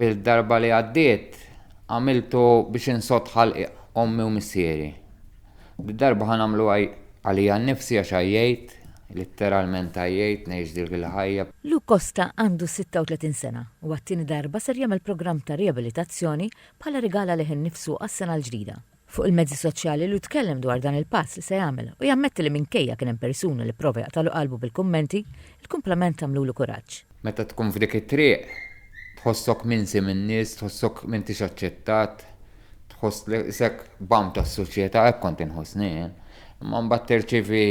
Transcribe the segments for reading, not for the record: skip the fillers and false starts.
Il-darba li għaddiet għamiltu biex insodd ħalq ommi u missieri. Did-darba ħa nagħmlu għalija nnifsi għax għajjejt, litteralment għajjejt ngħix dik il-ħajja. Luke Costa għandu 36 sena u għat-tieni darba ser jagħmel programm ta' riabilitazzjoni bħala rigal għalih innifsu għas-sena l-ġdida. Fuq il-mezzi soċjali Lou tkellem dwar dan il-pass li se jagħmel u jammetti li minkejja kien hemm persuni li pprova jaqtagħlu qalbu bil-kummenti, il-kumplament għamlulu kuraġġ. Meta tkun f'dik it-triq, tħossok minsi min-nies, tħossok m'intix aċċettat, tħoss li isek bam tas-soċjetà, hekk kont inħossni jien. Imma mbagħad tirċievi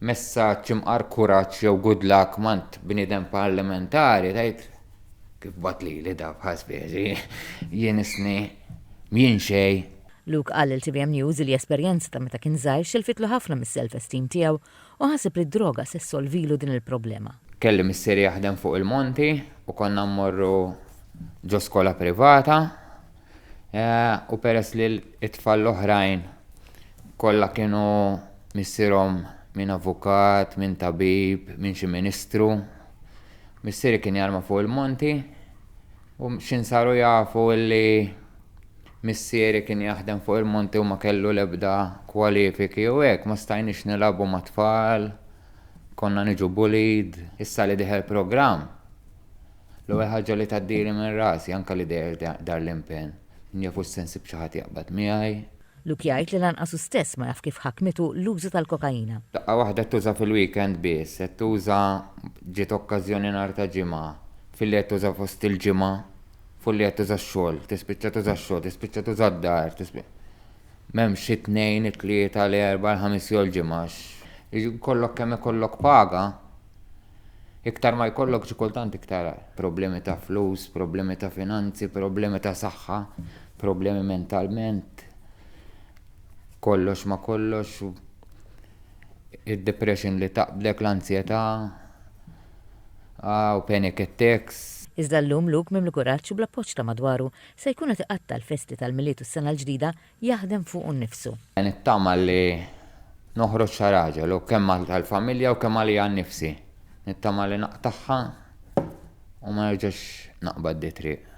messaġġ imqar kuraġġ jew good luck m'għand bniedem parlamentari tgħid Kif bagħat lili da bħal speċi jien isni m'jien xejn. Luke qal lil tvm News li esperjenza ta' meta kien żgħir xelfitlu ħafna mis-self esteem tiegħu u ħaseb li d-droga se ssolvilu din il-problema. Kelli missieri jaħdem fuq il-monti u konna mmorru ġo skola privata u peress li t-tfal l-oħrajn kollha kienu missierhom min avukat, min tabib, min xi ministru, Missieri kien jarma fuq il-monti u x'in saru jafu illi missieri kien jaħdem fuq il-monti u ma kellu l-ebda kwalifiki u hekk, ma stajniex nilagħbu mat-tfal, konna niġu bullied. Issa li dieħel programm, l-ewwel ħaġa li tgħaddili minn rasi, anke li dejjem dar l-impenn, min jaf hux se nsib xi ħadd jaqbad miegħi. Luke jgħid li lanqas hu stess ma jaf kif ħakmitu l-użu tal-kokaina. Daqqa waħda qed tuża fil-weekend biss, qed tuża ġiet okkażjoni nhar ta' Ġimgħa, filli qed tuża fost il-ġimgħa, fulli qed tuża x-xogħol, tispiċċa tuża x-xogħol, tispiċċa tuża d-dar, m'hemmx it-Tnejn, it-Tlieta, l-Erbgħa, l-Ħamis jew l-Ġimgħa għax ikollok kemm ikollok paga, iktar ma jkollok xi kultant iktar problemi ta' flus, problemi ta' finanzi, problemi ta' saħħa. Problemi mentalment, kollox ma kollox, id-depression li taqbdek, l-anzjetà, u panic attacks. Iżda llum Luke mimli kuraġġ u bl-appoġġ ta' madwaru se jkun qed iqatta' l-festi tal-Milied u s-Sena l-Ġdida jaħdem fuqu nnifsu. Nittama li noħroġ xa raġel u kemm għall-familja u kemm għalija nnifsi. Nittama li naqtagħha u ma nerġax naqbad di triq.